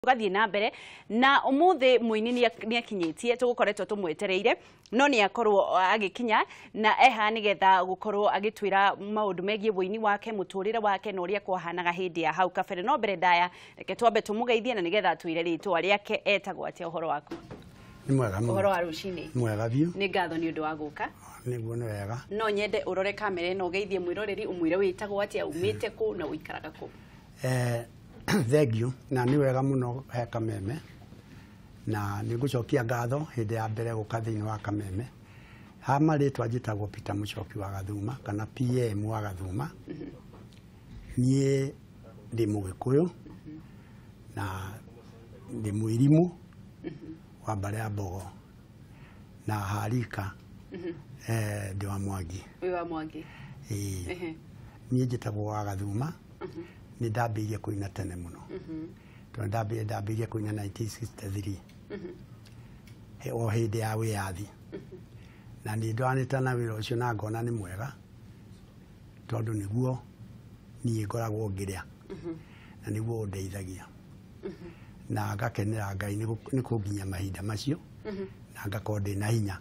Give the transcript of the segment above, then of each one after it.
Tugathiĩ na mbere na umuthi muini ni akinyitie tugukoretwo tumwetereire no ni akorwo agikinya na eha nigetha gukorwo agitwira maundu megie wuini wake muturire wake na uria kwahanaga hindi ya hau kabere. No mbere ndaya reke twambe tumugeithie na nigetha atwire ritwa riake etagwo atia. Uhoro waku? Ni mwega muno. Uhoro wa rucini? Mwega biu. Ni ngatho ni undu wa guka. Niguo ni wega. No nyende urore kamera ino ugeithie mwiroreri umwire witagwo atia, umite ku na uikaraga ku. Thank you. Na ni wega muno he Kameme na ni ngucokia ngatho hindi ya mbere guka thiini wa Kameme. Ha marĩtwa njĩtagwo Peter Muchoki wa Gathuma kana PM wa Gathuma. Niĩ ndĩ Mũgĩkũyũ na ndĩ mũirimu wa mbarĩ ya Mbogo na harika ndĩ wa Mwangi. Wĩ wa Mwangi? Ĩĩ. Niĩ njĩtagwo wa Gathuma. Nĩ ndambĩrĩirie kũina tene mũno. Tondũ ndambĩrĩirie kũina 1963. O hĩndĩ ya wĩyathi. Na nĩ ndwanĩte na wĩra ũcio na ngona nĩ mwega tondũ nĩguo niĩ ngoragwo ngĩrĩa na nĩguo ũndeithagia na ngakenera Ngai nĩ kũnginya mahinda macio na ngakorwo ndĩna hinya.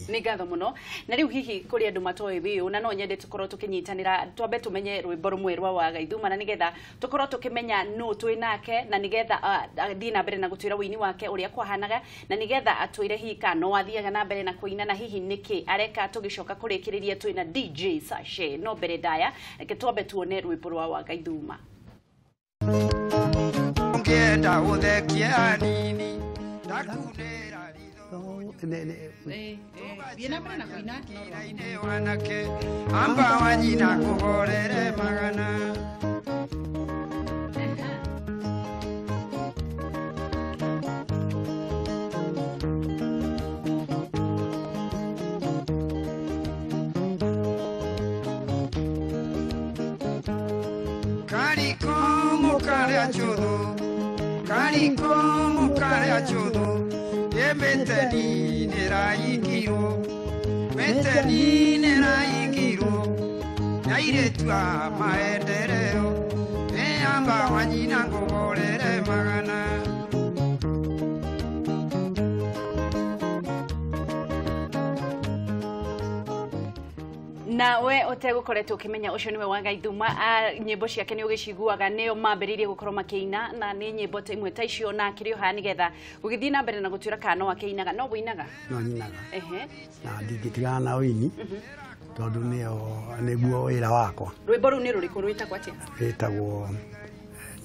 Nĩ ngatho mũno. Na rĩu hihi kũrĩ andũ matoĩ wĩũ na no nyende tũkorwo tũkĩnyitanĩra twambe tũmenye rwĩmbo rũmwe rwa Wagaithuma na nĩgetha tũkorwo tũkĩmenya nũ twĩ nake na nĩgetha athiĩ na mbere na gũtwĩra wũini wake ũrĩa kwahanaga na nĩgetha atwĩre hihi kana no athiaga na mbere na kũina na hihi nĩkĩ areka. Tũgĩcoka kũrĩkĩrĩria twĩ na DJ Sashe. No mbere ndaya reke twambe tuone rwĩmbo rwa Wagaithuma. Ũngĩenda ũthekie hanini ndakunĩra wanake amba wanyina kuhorere magana. Kariko mukare achudu, kariko mukare achudu, meteni neraikiro, meteni neraikiro, nairetwa maendeleo, amba wanyina ngogorere magana. Na we ũtegũkoretwo ũkĩmenya ũcio nĩwe Wagaithuma, nyĩmbo ciake nĩ ũgĩciguaga nĩo mambĩrĩirie gũkorwo makĩina na nĩ nyĩmbo ta imwe ta icio na akĩrĩ o haha nĩgetha gũgĩthiĩ na mbere na gũtuĩra kana no akĩinaga. No wĩinaga? No nyinaga. Na ndingĩtigana na ũini tondũ nĩguo wĩra wakwa. Rwĩmbo rũu nĩ rũrĩkũ, rwĩtagwo atĩa? Rwĩtagwo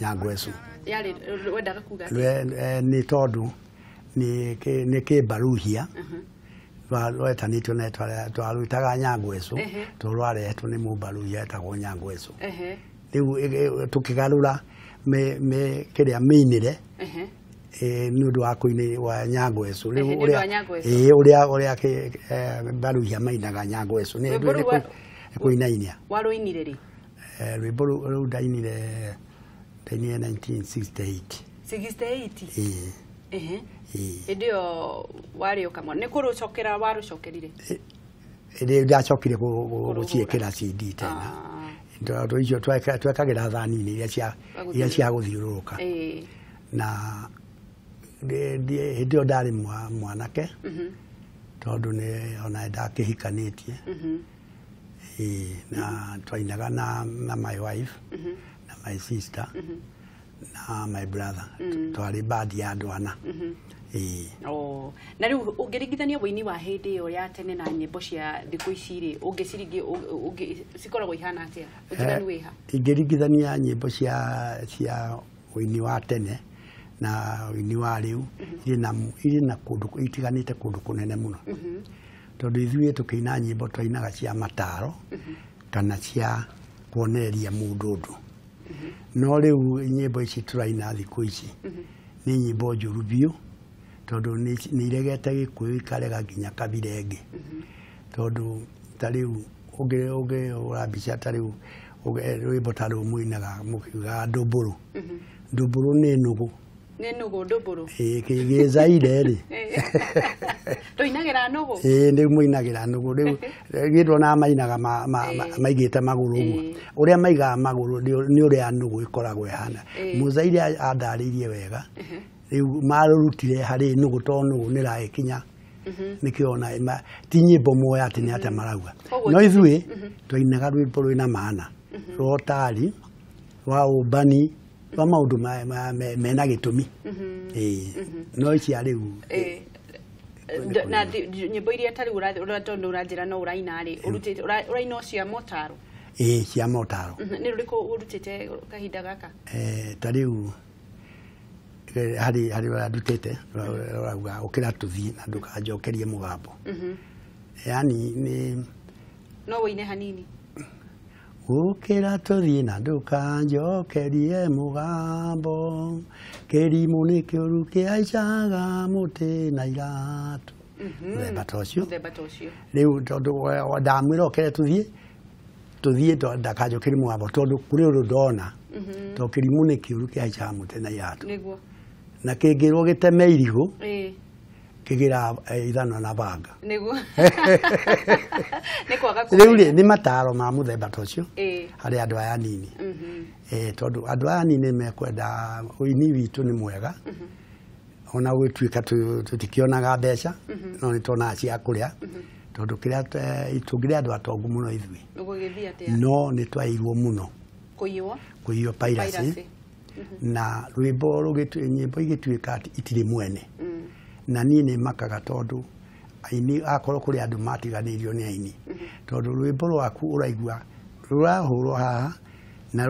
Nyangwecu. Yarĩ wendaga kuga atĩa? Nĩ tondũ nĩ kĩmbaruhia rwetanĩtio na twarwĩtaga Nyangwecu tondũ rwarehetwo nĩ mũmbaruhia etagwo Nyangwecu. Rĩu tũkĩgarũra kĩrĩa mĩinĩre nĩ ũndũ wa kũina wa Nyangwecu. Rĩu ũrĩa mbaruhia mainaga Nyangwecu nĩ kũinainia. Warũinire rĩ? Rwĩmbo rũu ndainire 1968. 68? Ĩĩ. Hĩndĩ ĩyo warĩ o kamwana. Nĩ kũrũcokera warũcokerire? Rĩu ndacokire gũciĩkĩra CD tena. Tondũ icio twekagĩra thani-inĩ iria cia gũthiũrũrũka. Na hĩndĩ ĩyo ndarĩ mwanake tondũ ona ndakĩhikanĩtie. Na twainaga na my wife na my sister na my brother. Twarĩ bandi ya andũ ana. Na rĩu ũngĩringithania wũini wa hĩndĩ ĩyo ya tene na nyĩmbo cia thikũ ici rĩ, cikoragwo ihana atĩa? Ũtiganu wĩ ha? Ingĩringithania nyĩmbo cia wũini wa tene na wũini wa rĩu irĩ na kũndũ itiganĩte kũndũ kũnene mũno. Tondũ ithuĩ tũkĩina nyĩmbo twainaga cia mataro kana cia kuonereria mũndũ ũndũ. No rĩu nyĩmbo ici tũraina thikũ ici nĩ nyĩmbo njũru biũ tondũ nĩ iregete Gĩkũyũ ikarega nginya kabira ĩngĩ. Tondũ ta rĩu ũngĩhũra mbica ta rĩu rwĩmbo ta rũu mũinaga mũkiugaga ndũmbũrũ. Ndũmbũrũ nĩ nũgũ. Nĩ nũgũ ndũmbũrũ. Ĩĩ gĩzaire rĩ. Tũinagĩra nũgũ. Ĩĩ rĩu mũinagĩra nũgũ rĩu gĩndwonaga mainaga maigĩte magũrũ ũguo. Ũrĩa maigaga magũrũ nĩ ũrĩa nũgũ ĩkoragwo ĩhana. Mũzaire andarĩirie wega. Rĩu marũrutire harĩ nũgũ tondũ nũgũ nĩ ĩragĩkinya. Nĩkĩo ona ti nyĩmbo moya atĩ nĩ atĩa marauga. No ithuĩ twainaga rwĩmbo rwĩna maana. Rwa ũtari, rwa ũmbani, rwa maũndũ mena gĩtũmi. No ici rĩu na nyĩmbo iria ta rĩu tondũ ũranjĩra no ũraina rĩ, ũrutĩte ũraina cia motaro? Ĩĩ cia motaro. Nĩ rũrĩkũ ũrutĩte kahinda gaka? Ta rĩu harĩ ũrĩa ndutĩte rũrauga ũkĩra tũthiĩ na ndũkanjokerie mũgambo. Yaani nĩ no wĩine hanini. Ũkĩra tũthiĩ na ndũkanjokerie mũgambo, kĩrimũ nĩ kĩũru kĩhaicaga mũtĩ na iratũ. Mũthemba ta ũcio. Mũthemba ta ũcio. Rĩu tondũ ndamwĩra ũkĩre tũthiĩ tũthiĩ ndakanjokerie mũgambo tondũ kũrĩ ũndũ ndona. Tondũ kĩrimũ nĩ kĩũru kĩhaicaga mũtĩ na iratũ. Nĩguo. Na kĩngĩrwo gĩteme irigũ kĩgĩra ithanwa na banga. Nĩguo. Nĩ kwaga kũmenya. Rĩu rĩ nĩ mataro ma mũthemba ta ũcio harĩ andũ aya anini. Tondũ andũ aya anini mekwenda ũini witũ nĩ mwega. Ona gũtuĩka tũtikĩonaga mbeca no nĩ tuonaga cia kũrĩa. Tondũ kĩrĩa tũngĩrĩ andũ atongu mũno ithuĩ. Ũgũgĩthiĩ atĩa? No nĩ twairwo mũno. Kũiywo? Kũiywo piracy. Na rwĩmbo nyĩmbo igĩtuĩka atĩ itirĩ mwene. Na niĩ nĩ makaga tondũ aini akorwo kũrĩ andũ matiganĩirio nĩ aini. Tondũ rwĩmbo rwaku ũraigua rũrahũrwo haha na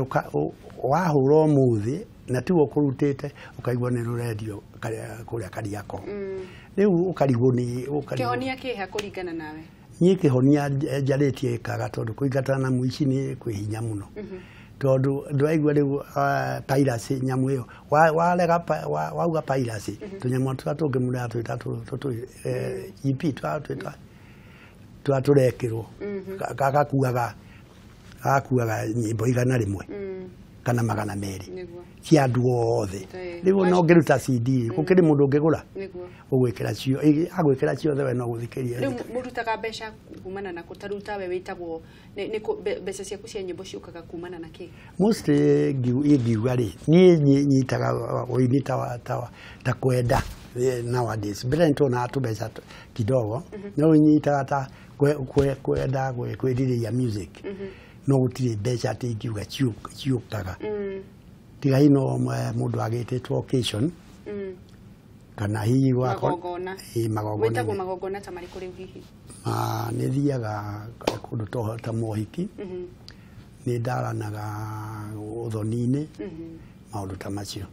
wahũrwo ũmũthĩ na tiwe ũkũrutĩte ũkaigua nĩ rũrendio kũrĩa Kariakoo. Rĩu ũkarigwo nĩ Kĩhonia kĩha kũringana nawe? Niĩ kĩhonia njarĩtie ĩkaga tondũ kũingatana na mũici nĩ kwĩ hinya mũno. Tondũ ndwaigua rĩu piracy nyamũ ĩyo warega wauga piracy tũnyamũ tũrĩa tũngĩ mũrĩa twĩta GP tũrĩa tũrekĩrwo gagakuaga nyĩmbo 100 kana 200 cia andũ othe. Rĩu no ũngĩruta CD gũkĩrĩ mũndũ ũngĩgũra ũgwĩkĩra cio agwĩkĩra ciothe we no gũthikĩria. Rĩu mũrutaga mbeca kumana na kũ? Ta rĩu tawe wĩtagwo mbeca ciaku cia nyĩmbo ciũkaga kumana na kĩ? Mostly ingiuga rĩ niĩ nyitaga ũini ta kwenda nowadays. Mbere nĩtuonaga tũmbeca kidogo no nyitaga ta kwenda kwĩrirĩria music. No gũtirĩ mbeca atĩ ingiuga ciũkaga. Tiga hihi no mũndũ agĩtĩtwo occasion kana hihi magongona. Magongona. Wĩtagwo magongona ta marĩkũ rĩu hihi? Nĩ thiaga kũndũ ta mohiki, nĩ ndaranaga ũthoni-inĩ, maũndũ ta macio.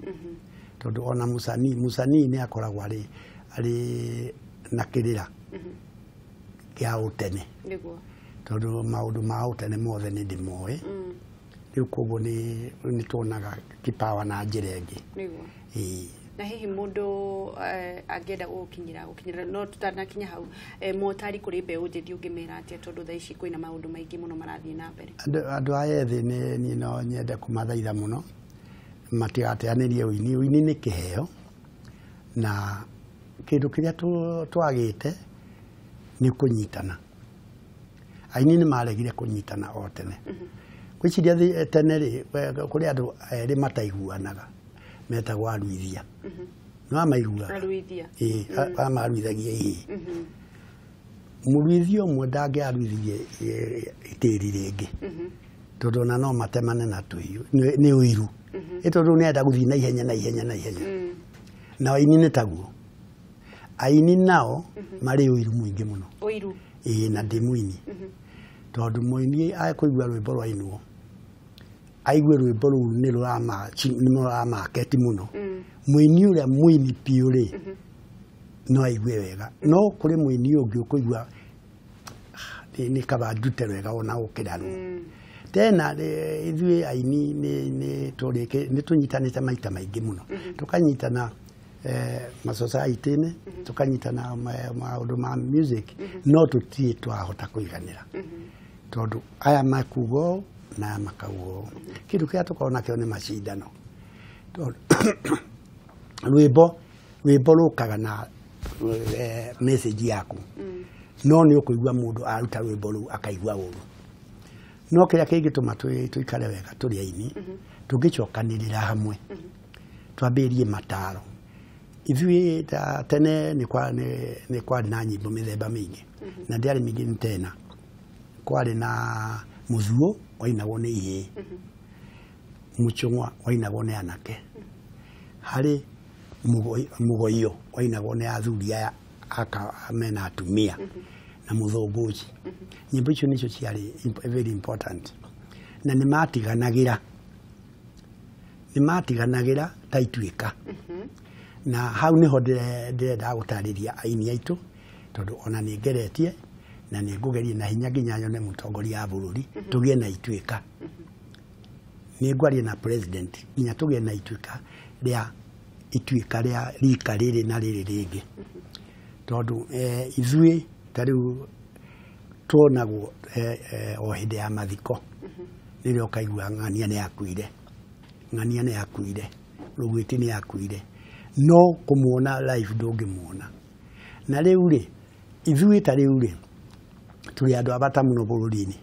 Tondũ ona mũcanii nĩ akoragwo arĩ na kĩrĩra kĩa ũtene. Nĩguo. Tondũ maũndũ ma ũtene mothe nĩ ndĩmoĩ. Rĩu koguo nĩ tuonaga kipawa na njĩra ĩngĩ. Nĩguo. Na hihi mũndũ angĩenda gũkinyĩra no tũtanakinya hau motari kũrĩ mbeũ njĩthĩ ũngĩmera atĩa tondũ thaa ici kwĩna maũndũ maingĩ mũno marathiĩ na mbere? Andũ aya ethĩ niĩ no nyende kũmathaitha mũno matigateanĩrie ũini. Ũini nĩ kĩheo na kĩndũ kĩrĩa twagĩte nĩ kũnyitana. Aini nĩ maregire kũnyitana o tene. Gwĩciria tene rĩ kũrĩ andũ erĩ mataiguanaga metagwo aruithia. Nĩ wamaiguaga? Aruithia. Ĩĩ, arĩa maruithagia ihĩĩ. Mũruithia ũmwe ndangĩaruithirie tĩri rĩngĩ. Tondũ ona no matemane na tũhiũ nĩ ũiru. Ĩ tondũ nĩ arenda gũthiĩ na ihenya na ihenya na ihenya. Na aini nĩ taguo. Aini nao marĩ ũiru mũingĩ mũno. Ũiru? Ĩĩ, na ndĩ mũini. Tondũ mũini akũigua rwĩmbo rwainwo aigue rwĩmbo rũu nĩ rũramaketi mũno. Mũini ũrĩa mũini biũ rĩ no aigue wega. No kũrĩ mũini ũngĩ ũkũigua nĩ kaba ndute wega ona gũkĩra rũu. Tena ithuĩ aini nĩ tũnyitanĩte maita maingĩ mũno. Tũkanyitana masociety-inĩ, tũkanyitana maũndũ ma music, no tũtirĩ twahota kũiganĩra. Tondũ aya makuga ũũ na aya makauga ũũ. Kĩndũ kĩrĩa tũkoragwo nakĩo nĩ macindano. Rwĩmbo rũkaga na message yaku. No nĩ ũkũigua mũndũ aruta rwĩmbo rũu akaigua ũru. No kĩrĩa kĩngĩtũma tũikare wega tũrĩ aini, tũngĩcokanĩrĩra hamwe, twambĩrĩrie mataro. Ithuĩ ta tene nĩ kwarĩ na nyĩmbo mĩthemba mĩingĩ, na ndĩarĩ mĩingĩ nĩ tena. Kwarĩ na mũthuo wainagwo nĩ ihĩĩ, mũcũng'wa wainagwo nĩ anake, harĩ mũgoiyo wainagwo nĩ athuri aya mena atumia, na mũthũngũci. Nyĩmbo icio nĩcio ciarĩ very important, na nĩ matiganagĩra ta ituĩka. Na hau nĩho ndĩrenda gũtarĩria aini aitũ, tondũ ona nĩ ngeretie na nĩ ngũgeria na hinya nginya nyone mũtongoria wa bũrũri tũgĩe na ituĩka. Nĩ ngwaria na president nginya tũgĩe na ituĩka rĩa rika rĩrĩ na rĩrĩ rĩngĩ, tondũ ithuĩ ta rĩu tuonagwo o hĩndĩ ya mathiko nĩrĩo ũkaigua ng'ania nĩ akuire, ng'ania nĩ akuire, rũgwĩti nĩ akuire, no kũmuona live ndũngĩmuona. Na rĩu rĩ, ithuĩ ta rĩu rĩ, tũrĩ andũ a bata mũno bũrũri-inĩ,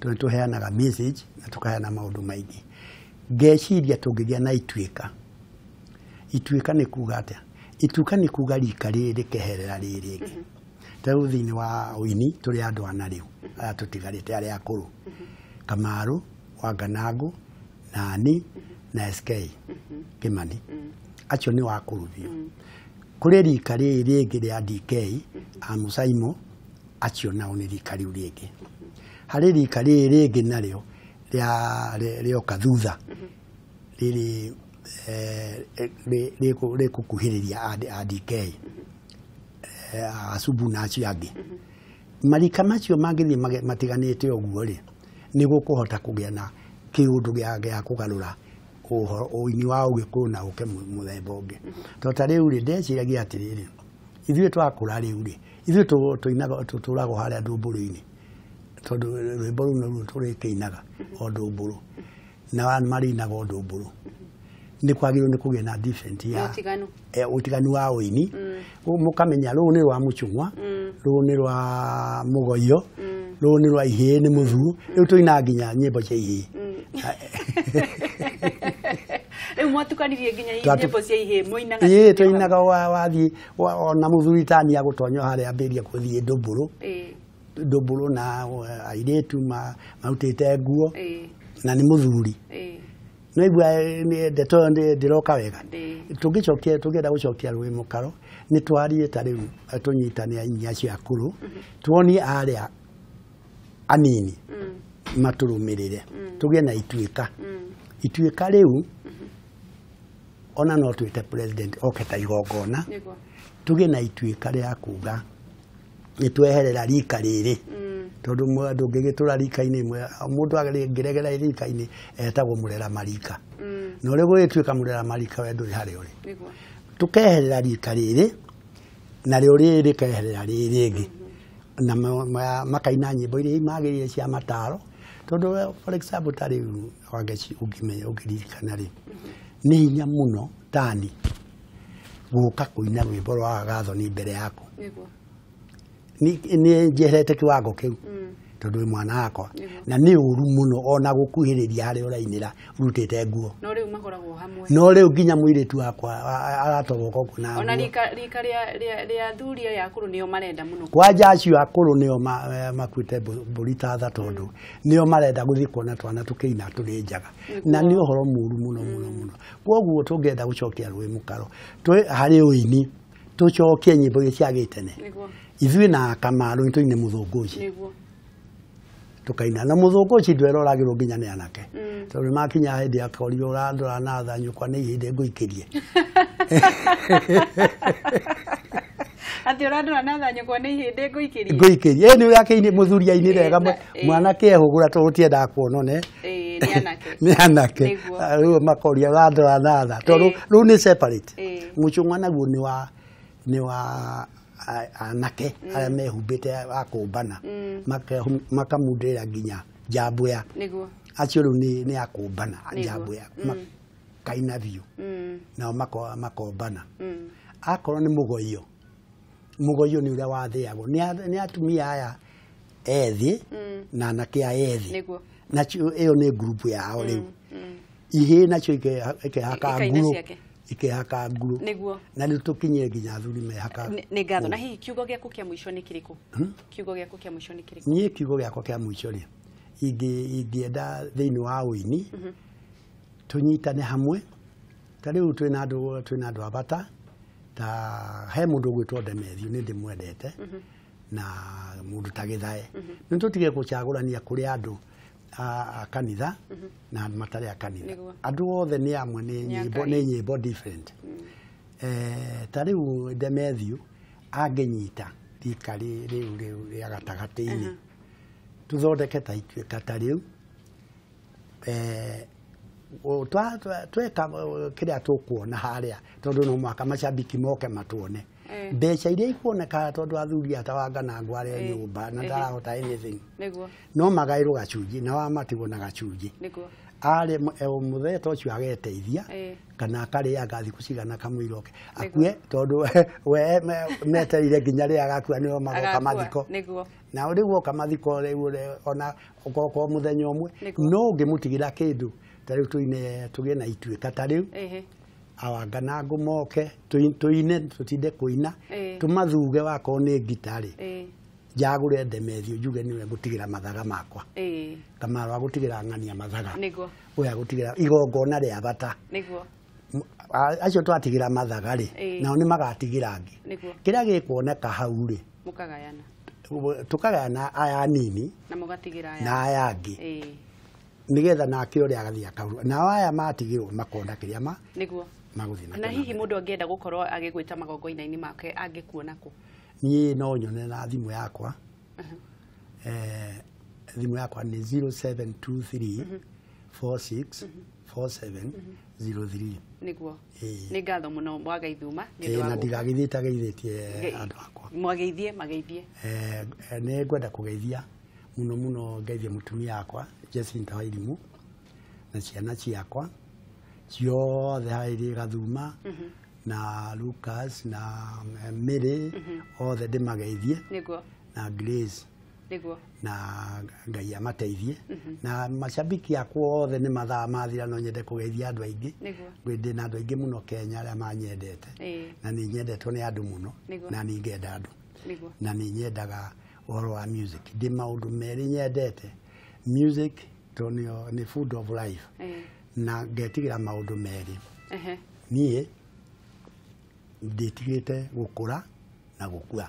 tondũ tũheanaga message na tũkaheana maũndũ maingĩ. Ngeciria tũngĩgĩa na ituĩka. Ituĩka nĩ kuga atĩa? Ituĩka nĩ kuga rika rĩrĩ rĩkeherera rĩrĩ rĩngĩ. Ta rĩu thĩinĩ wa ũini tũrĩ andũ ana rĩu aya tũtigarĩte arĩa akũrũ, Kamaru, Wanganangũ, Nani na SK Kimani. Acio nĩ wakũrũ biũ. Kũrĩ rika rĩrĩ rĩngĩ rĩa DK Amusaimo, acio nao nĩ rika rĩu rĩngĩ. Harĩ rika rĩrĩ rĩngĩ narĩo rĩoka thutha rĩrĩ rĩkũkuhĩrĩria a DK Asubu na acio angĩ. Marika macio mangĩthiĩ matiganĩte ũguo rĩ, nĩ gũkũhota kũgĩa na kĩũndũ gĩa kũgarũra ũini wa ũgĩkũyũ na ũke mũthemba ũngĩ. Tondũ ta rĩu rĩ, ndeciragia atĩrĩrĩ, ithuĩ twakũra rĩu rĩ, ithuĩ tũtũragwo harĩa ndũmbũrũ-inĩ, tondũ rwĩmbo rũu naruo tũrĩkĩinaga o ndũmbũrũ, na marĩinaga o ndũmbũrũ. Nĩ kwagĩrĩirwo nĩ kũgĩa na different ya ũtiganu wa ũini. Mũkamenya rũũ nĩ rwa mũcũng'wa, rũũ nĩ rwa mũgoiyo, rũũ nĩ rwa ihĩĩ nĩ mũthuo. Rĩu tũinaga nginya nyĩmbo cia ihĩĩ. Rĩu mwatukanirie nginya nyĩmbo cia ihĩĩ mũinaga? Ĩĩ, tũinaga wathiĩ ona mũthuri tani agũtonya harĩa ambĩrĩria gũthiĩ ndũmbũrũ, ndũmbũrũ na airĩtu marutĩte nguo, na nĩ mũthuri. No igua ndeto ĩyo ndĩroka wega. Tũngĩcokia, tũngĩenda gũcokia rũĩ mũkaro, nĩ twarie ta rĩu tũnyitane aini acio akũrũ, tuonie arĩa anini matũrũmĩrĩre, tũgĩe na ituĩka. Ituĩka rĩu ona no twĩte president oke ta igongona, tũgĩe na ituĩka rĩa kuga nĩ tweherera rika rĩrĩ, tondũ ndũngĩgĩtũra rika-inĩ mũndũ angĩregera rika-inĩ etagwo mũrera marika, na ũrĩa gũgĩtuĩka mũrera marika we ndũrĩ harĩa ũrĩ. Tũkeherera rika rĩrĩ narĩo rĩrĩ rĩkeherera rĩrĩ rĩngĩ, na makaina nyĩmbo iria magĩrĩire cia mataro. Tondũ for example ta rĩu Wangeci ũngĩmenya ũngĩririkana rĩ, nĩ hinya mũno tani gũka kũina rwĩmbo rwa Gathoni mbere yaku. Nĩ njeherete kiwango kĩu, tondũ wĩ mwana wakwa, na nĩ ũru mũno ona gũkuhĩrĩria harĩa ũrainĩra ũrutĩte nguo. No rĩu makoragwo hamwe. No rĩu nginya mũirĩtu wakwa aratoboka ũguo na ona rika rĩa athuri aya akũrũ nĩo marenda mũno. Kwanja acio akũrũ nĩo makuĩte mbũri ta tha, tondũ nĩo marenda gũthiĩ kuona twana tũkĩina tũrĩ njaga, na nĩ ũhoro mũru mũno mũno mũno. Kwoguo tũngĩenda gũcokia rũĩ mũkaro harĩ ũini, tũcokie nyĩmbo iria cia gĩtene. Ithuĩ na Kamaru nĩ tũine mũthũngũci, tũkaina na mũthũngũci ndweroragĩrwo nginya nĩ anake, tondũ makinya hĩndĩ akorio ũrandora na tha nyũkwa nĩ ihĩndĩ ngũikĩrie. Atĩ ũrandora na tha nyũkwa nĩ ihĩndĩ ngũikĩrie? Ngũikĩrie. Ĩ nĩ ũrĩa akĩine mũthuri ainire wega, mwanake ehũgũra tondũ gũtiendaga kuonwo nĩ nĩ anake. Rĩu makoria ũrandora na tha, tondũ rĩu nĩ separate. Mũcũng'wa naguo nĩ wa anake arĩa mehumbĩte a kũmbana, makamundĩra nginya njambũya. Acio rĩu nĩ a kũmbana njambũya. Kaina biũ, nao makombana. Akorwo nĩ mũgoiyo, mũgoiyo nĩ ũrĩa wathĩagwo nĩ atumia aya ethĩ na anake aya ethĩ. Nĩguo. Nacio ĩyo nĩ ngurubu yao rĩu. Ihĩĩ nacio ikehaka Ikaina nguru, ciake. Ikehaka nguru. Nĩguo. Na rĩu tũkinyie nginya athuri mehaka. Nĩ ngatho. Na hihi kiugo gĩaku kĩa mũico nĩ kĩrĩkũ? Kiugo gĩaku kĩa mũico nĩ kĩrĩkũ? Niĩ kiugo gĩakwa kĩa mũico rĩ, ingĩenda thĩinĩ wa ũini tũnyitane hamwe. Ta rĩu twĩna andũ a bata, ta he mũndũ ũgwĩtwo Demethiũ, nĩ ndĩmwendete, na mũndũ ta Gĩthae. Nĩ tũtige gũcagũrania kũrĩ andũ a kanitha na andũ matarĩ a kanitha. Nĩguo. Andũ othe nĩ amwe, nĩ Nĩ a nyĩmbo Ngai. Nĩ nyĩmbo different. Ta rĩu Demethiũ angĩnyita rika rĩu rĩa gatagatĩ-inĩ, tũthondeke ta ituĩka ta rĩu tweka kĩrĩa tũkuona harĩa, tondũ no mũhaka macambiki moke matuone. Mbeca iria ikuoneka, tondũ athuri atawanganangwo arĩa nyũmba na ndarahota anything, Nĩguo. no magaĩrwo gacunjĩ na wamatigwo na gacunjĩ. Nĩguo. Arĩ mũthee ta ũcio ageteithia kana akarĩaga thikũ cigana kamũira oke akue, tondũ we metereire nginya rĩrĩa agakua nĩo magoka Agakua. mathiko. Nĩguo. Na rĩu woka mathiko rĩu ona ũgoka mũthenya ũmwe. Nĩguo. No ũngĩmũtigĩra kĩndũ ta rĩu, tũine, tũgĩe na ituĩka ta rĩu, awanganangũ moke tũine, tũtinde kũina, tũmathuge wakorwo nĩ ngita-rĩ, njagũre Ndemethio, njuge nĩwe ngũtigĩra mathaga makwa, Kamaro agũtigĩra ng'ania mathaga, Nĩguo. ũyũ agũtigĩra igongona rĩa bata. Nĩguo. Acio twatigĩra mathaga rĩ, nao nĩ magatigĩra angĩ. Nĩguo. Kĩrĩa gĩkuoneka hau rĩ, Mũkagayana. Tũkagayana aya nini Na mũgatigĩra aya. Na aya angĩ, nĩgetha nake ũrĩa agathiĩ akaurwo, nao aya matigĩrwo makona kĩrĩa ma Nĩguo. magũthiĩ Na nakĩo hihi na mbere. mũndũ angĩenda gũkorwo agĩgwĩta magongona-inĩ make, angĩkuona kũ? Niĩ no nyone na thimũ yakwa. Thimũ yakwa nĩ 0723 46 47 03. Nĩguo. Ĩĩ. Nĩ ngatho mũno, Mwagaithuma, nĩ ũndũ Ĩĩ, wa na gũka. ndigagĩthiĩ itageithĩtie andũ akwa. Mwageithie, mageithie. Nĩ ngwenda kũgeithia mũno mũno, ngeithie mũtumia wakwa Jacinta Wairimu na ciana ciakwa ciothe, Hairĩ Gathuma na Lucas na Mary, othe ndĩmageithie, Nĩguo. na Grace, Nĩguo. na Ngai amateithie, na macabiki akwa othe. Nĩ mathaa mathira, no nyende kũgeithia andũ aingĩ. Nĩguo. Ndĩ na andũ aingĩ mũno Kenya arĩa manyendete, na nĩ nyendetwo nĩ andũ mũno, Nĩguo. na nĩ ngenda andũ, Nĩguo. na nĩ nyendaga ũhoro wa music. Ndĩ maũndũ merĩ nyendete, music tondũ nĩyo nĩ food of life, na ngetigĩra maũndũ merĩ. Niĩ ndĩtigĩte gũkũra na gũkua.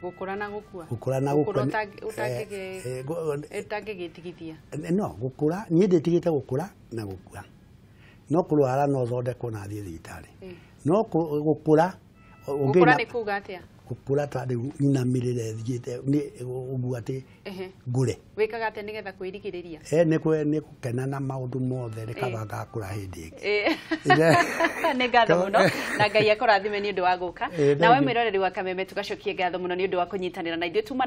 Gũkũra na gũkua. Gũkũra na Gũkũra gũkua. Ũtangĩgĩtigithia. No gũkũra, niĩ ndĩtigĩte gũkũra na gũkua. No kũrwara no thondekwo na thiĩ thibitarĩ, no gũkũra Gũkũra nĩ kuga atĩa? Gũkũra ta rĩu inamĩrĩre thiĩte nĩ ũguo atĩ ngũre. Wĩkaga atĩa nĩgetha kwĩrigĩrĩria? Nĩ gũkena na maũndũ mothe, nĩ kaba ngakũra hĩndĩ ĩngĩ. Nĩ ngatho mũno, na Ngai akũrathime nĩ ũndũ wa gũka. Thank Nawe you. mwĩroreri wa Kameme, tũgacokie ngatho mũno nĩ ũndũ wa kũnyitanĩra na ithuĩ tuma.